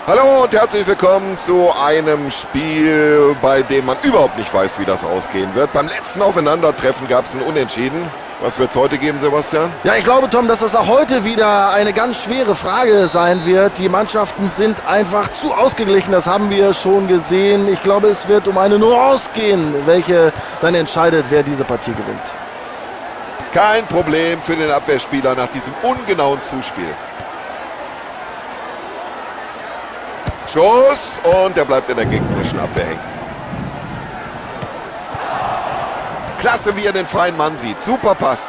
Hallo und herzlich willkommen zu einem Spiel, bei dem man überhaupt nicht weiß, wie das ausgehen wird. Beim letzten Aufeinandertreffen gab es ein Unentschieden. Was wird es heute geben, Sebastian? Ja, ich glaube, Tom, dass das auch heute wieder eine ganz schwere Frage sein wird. Die Mannschaften sind einfach zu ausgeglichen, das haben wir schon gesehen. Ich glaube, es wird um eine Nuance gehen, welche dann entscheidet, wer diese Partie gewinnt. Kein Problem für den Abwehrspieler nach diesem ungenauen Zuspiel. Schuss und der bleibt in der gegnerischen Abwehr hängen. Klasse, wie er den freien Mann sieht. Super Pass.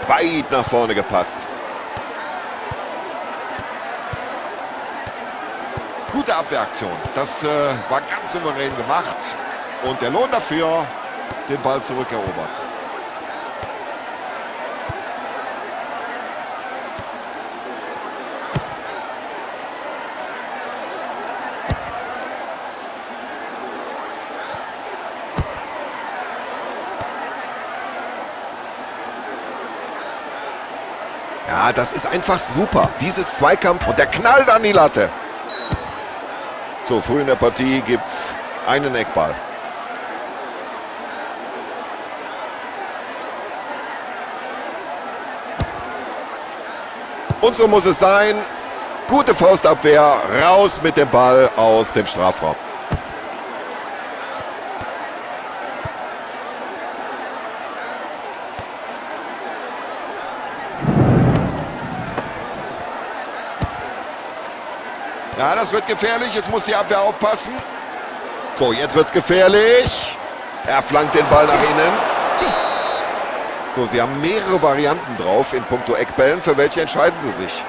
Weit nach vorne gepasst. Gute Abwehraktion. Das war ganz souverän gemacht. Und der Lohn dafür, den Ball zurückerobert. Ja, das ist einfach super. Dieses Zweikampf und der knallt an die Latte. So, früh in der Partie gibt es einen Eckball. Und so muss es sein. Gute Faustabwehr, raus mit dem Ball aus dem Strafraum. Ja, das wird gefährlich. Jetzt muss die Abwehr aufpassen. So, jetzt wird's gefährlich. Er flankt den Ball nach innen. So, sie haben mehrere Varianten drauf in puncto Eckbällen. Für welche entscheiden sie sich?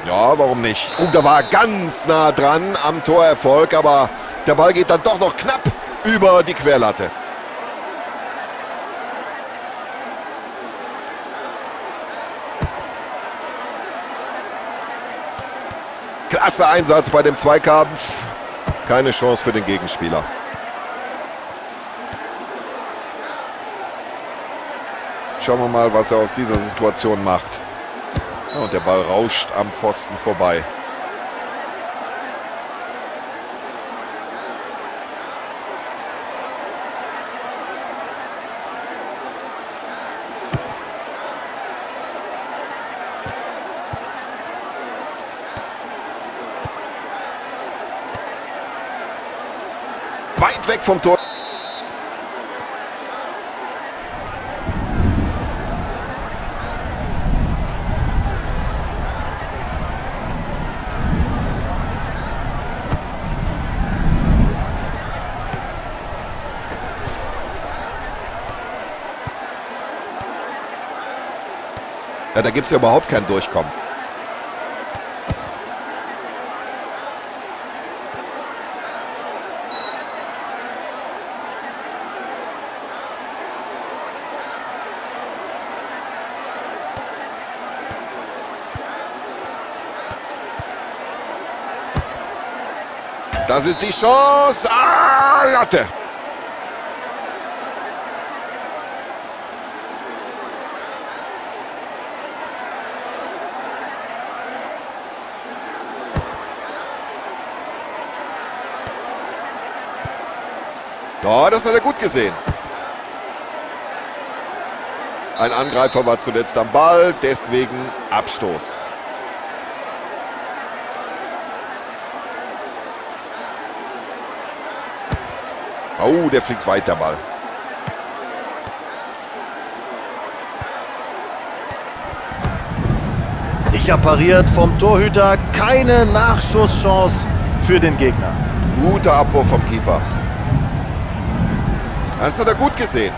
Ja, warum nicht? Oh, da war er ganz nah dran am Torerfolg, aber der Ball geht dann doch noch knapp über die Querlatte. Klasse Einsatz bei dem Zweikampf. Keine Chance für den Gegenspieler. Schauen wir mal, was er aus dieser Situation macht. Ja, und der Ball rauscht am Pfosten vorbei. Weit weg vom Tor. Ja, da gibt es ja überhaupt kein Durchkommen. Das ist die Chance. Ah, Latte. Ja, das hat er gut gesehen. Ein Angreifer war zuletzt am Ball, deswegen Abstoß. Oh, der fliegt weit, der Ball. Sicher pariert vom Torhüter. Keine Nachschusschance für den Gegner. Guter Abwurf vom Keeper. Das hat er gut gesehen.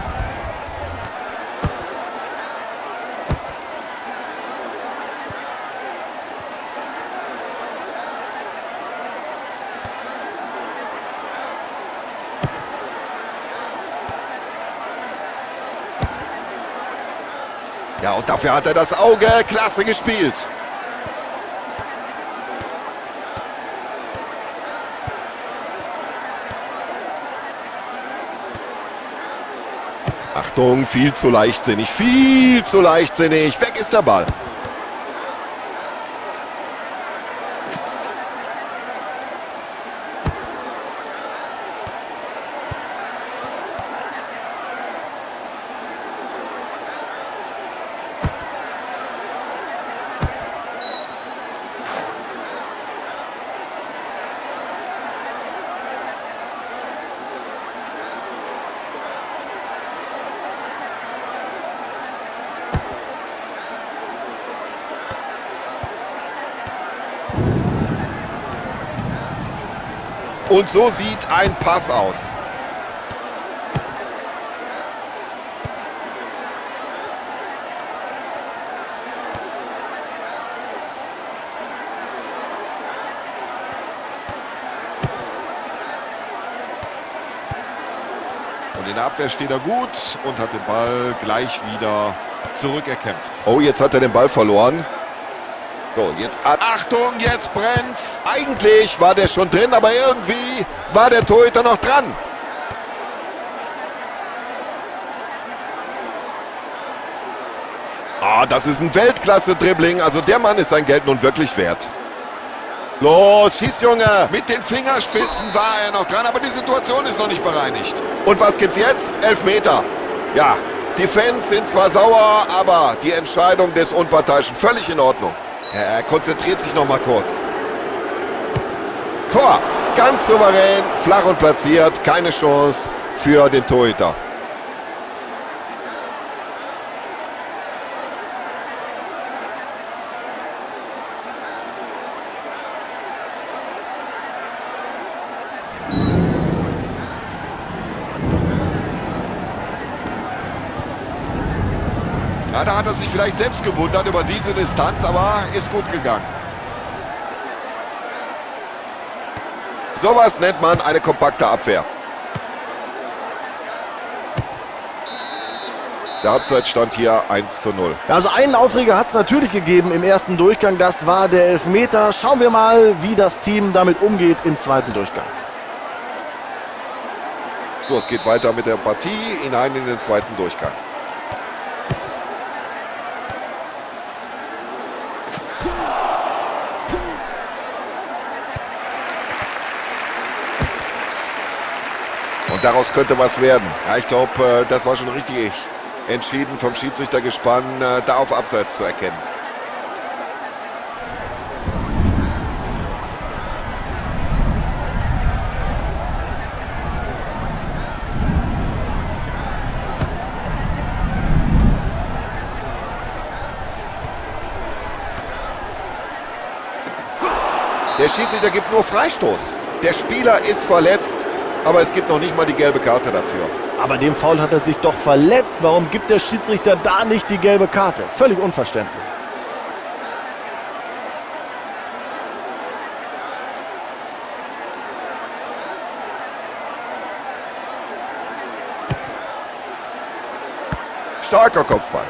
Ja, und dafür hat er das Auge. Klasse gespielt. Achtung, viel zu leichtsinnig, viel zu leichtsinnig. Weg ist der Ball. Und so sieht ein Pass aus. Und in der Abwehr steht er gut und hat den Ball gleich wieder zurückerkämpft. Oh, jetzt hat er den Ball verloren. So, jetzt Achtung, jetzt brennt's. Eigentlich war der schon drin, aber irgendwie war der Torhüter noch dran. Ah, das ist ein Weltklasse-Dribbling. Also der Mann ist sein Geld nun wirklich wert. Los, schieß, Junge. Mit den Fingerspitzen war er noch dran, aber die Situation ist noch nicht bereinigt. Und was gibt's jetzt? Elfmeter. Ja, die Fans sind zwar sauer, aber die Entscheidung des Unparteiischen völlig in Ordnung. Er konzentriert sich noch mal kurz. Tor! Ganz souverän, flach und platziert. Keine Chance für den Torhüter. Ja, da hat er sich vielleicht selbst gewundert über diese Distanz, aber ist gut gegangen. Sowas nennt man eine kompakte Abwehr. Der Halbzeitstand hier 1:0. Ja, also einen Aufreger hat's natürlich gegeben im ersten Durchgang. Das war der Elfmeter. Schauen wir mal, wie das Team damit umgeht im zweiten Durchgang. So, es geht weiter mit der Partie hinein in den zweiten Durchgang. Und daraus könnte was werden. Ja, ich glaub, das war schon richtig entschieden vom Schiedsrichtergespann, da auf Abseits zu erkennen. Der Schiedsrichter gibt nur Freistoß. Der Spieler ist verletzt, aber es gibt noch nicht mal die gelbe Karte dafür. Aber dem Foul hat er sich doch verletzt. Warum gibt der Schiedsrichter da nicht die gelbe Karte? Völlig unverständlich. Starker Kopfball.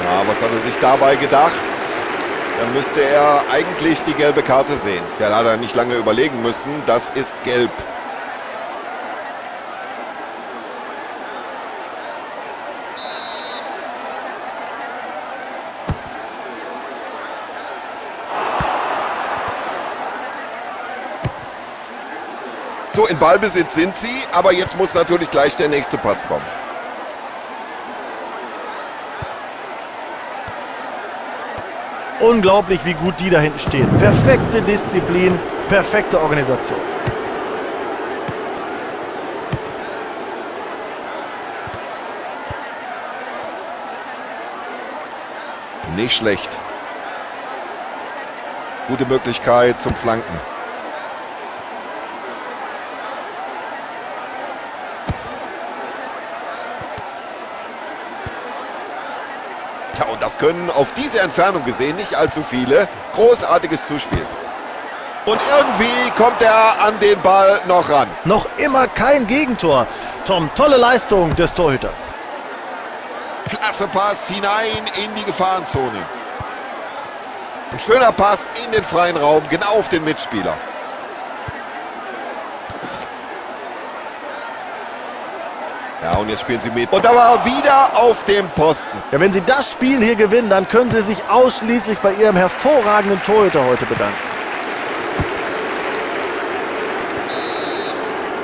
Ja, was hat er sich dabei gedacht? Dann müsste er eigentlich die gelbe Karte sehen. Der hat er nicht lange überlegen müssen. Das ist gelb. So, in Ballbesitz sind sie, aber jetzt muss natürlich gleich der nächste Pass kommen. Unglaublich, wie gut die da hinten stehen. Perfekte Disziplin, perfekte Organisation. Nicht schlecht. Gute Möglichkeit zum Flanken. Tja, und das können auf diese Entfernung gesehen nicht allzu viele. Großartiges Zuspiel. Und irgendwie kommt er an den Ball noch ran. Noch immer kein Gegentor. Tom, tolle Leistung des Torhüters. Klasse Pass hinein in die Gefahrenzone. Ein schöner Pass in den freien Raum, genau auf den Mitspieler. Ja, und jetzt spielen sie mit. Und da war er wieder auf dem Posten. Ja, wenn sie das Spiel hier gewinnen, dann können sie sich ausschließlich bei ihrem hervorragenden Torhüter heute bedanken.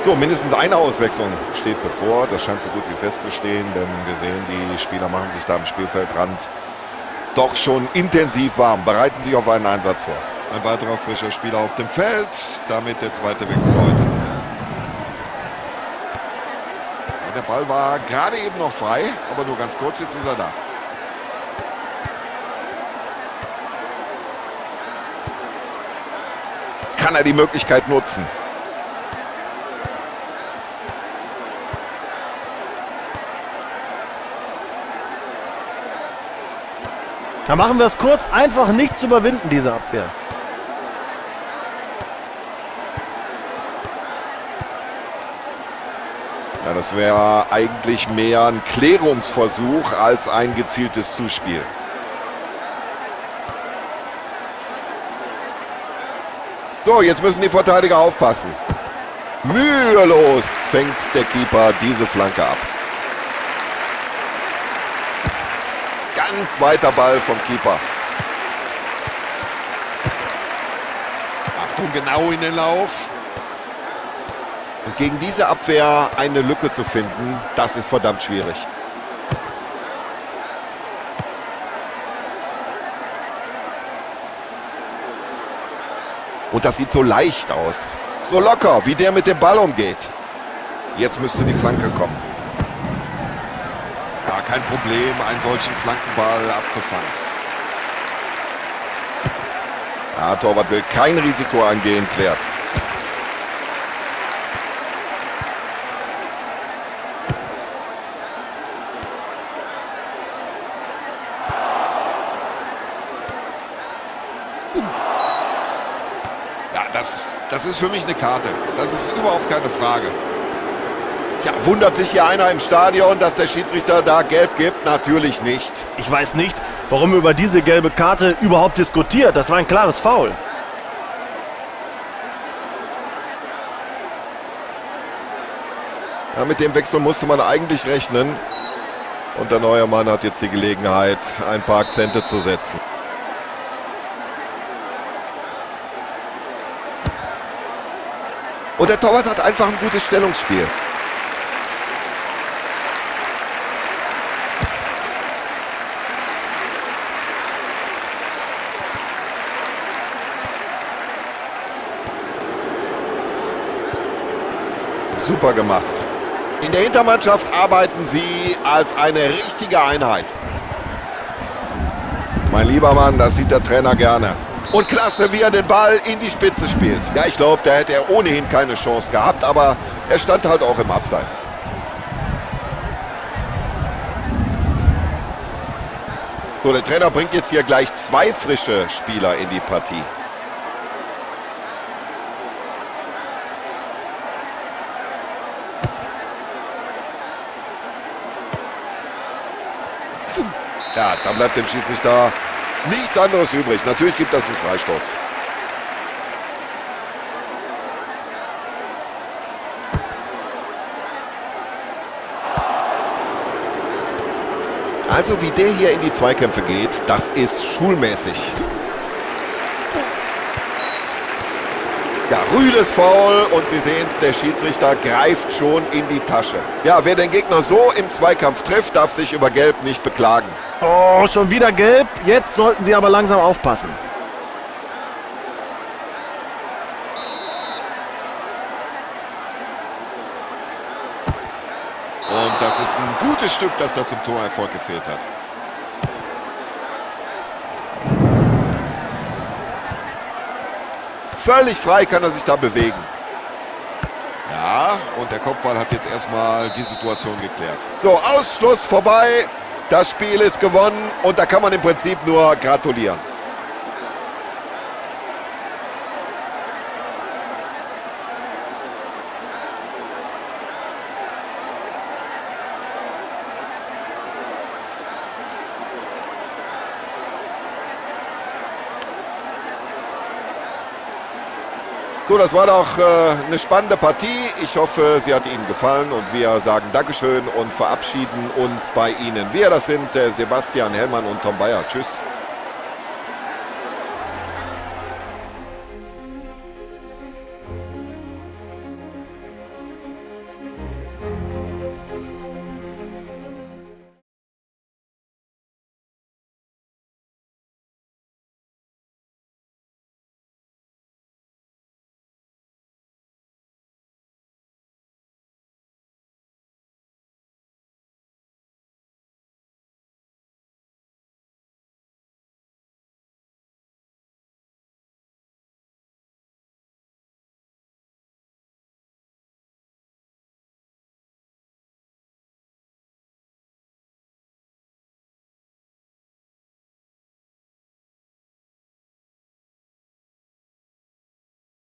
So, mindestens eine Auswechslung steht bevor. Das scheint so gut wie festzustehen, denn wir sehen, die Spieler machen sich da am Spielfeldrand doch schon intensiv warm, bereiten sich auf einen Einsatz vor. Ein weiterer frischer Spieler auf dem Feld, damit der zweite Wechsel heute. Der Ball war gerade eben noch frei, aber nur ganz kurz, jetzt ist er da. Kann er die Möglichkeit nutzen? Da machen wir es kurz, einfach nicht zu überwinden, diese Abwehr. Ja, das wäre eigentlich mehr ein Klärungsversuch als ein gezieltes Zuspiel. So, jetzt müssen die Verteidiger aufpassen. Mühelos fängt der Keeper diese Flanke ab. Ganz weiter Ball vom Keeper. Achtung, genau in den Lauf. Und gegen diese Abwehr eine Lücke zu finden, das ist verdammt schwierig. Und das sieht so leicht aus. So locker, wie der mit dem Ball umgeht. Jetzt müsste die Flanke kommen. Ja, kein Problem, einen solchen Flankenball abzufangen. Ja, Torwart will kein Risiko eingehen, klärt. Ja, das ist für mich eine Karte. Das ist überhaupt keine Frage. Tja, wundert sich hier einer im Stadion, dass der Schiedsrichter da gelb gibt? Natürlich nicht. Ich weiß nicht, warum über diese gelbe Karte überhaupt diskutiert. Das war ein klares Foul. Ja, mit dem Wechsel musste man eigentlich rechnen. Und der neue Mann hat jetzt die Gelegenheit, ein paar Akzente zu setzen. Und der Torwart hat einfach ein gutes Stellungsspiel. Super gemacht. In der Hintermannschaft arbeiten sie als eine richtige Einheit. Mein lieber Mann, das sieht der Trainer gerne. Und klasse, wie er den Ball in die Spitze spielt. Ja, ich glaube, da hätte er ohnehin keine Chance gehabt, aber er stand halt auch im Abseits. So, der Trainer bringt jetzt hier gleich zwei frische Spieler in die Partie. Ja, da bleibt dem Schiedsrichter nichts anderes übrig. Natürlich gibt das einen Freistoß. Also wie der hier in die Zweikämpfe geht, das ist schulmäßig. Ja, rüdes Foul und Sie sehen's, der Schiedsrichter greift schon in die Tasche. Ja, wer den Gegner so im Zweikampf trifft, darf sich über Gelb nicht beklagen. Oh, schon wieder Gelb. Jetzt sollten Sie aber langsam aufpassen. Und das ist ein gutes Stück, das da zum Torerfolg gefehlt hat. Völlig frei kann er sich da bewegen. Ja, und der Kopfball hat jetzt erstmal die Situation geklärt. So, Ausschluss vorbei. Das Spiel ist gewonnen und da kann man im Prinzip nur gratulieren. So, das war doch eine spannende Partie. Ich hoffe, sie hat Ihnen gefallen und wir sagen Dankeschön und verabschieden uns bei Ihnen. Wir, das sind Sebastian Hellmann und Tom Bayer. Tschüss.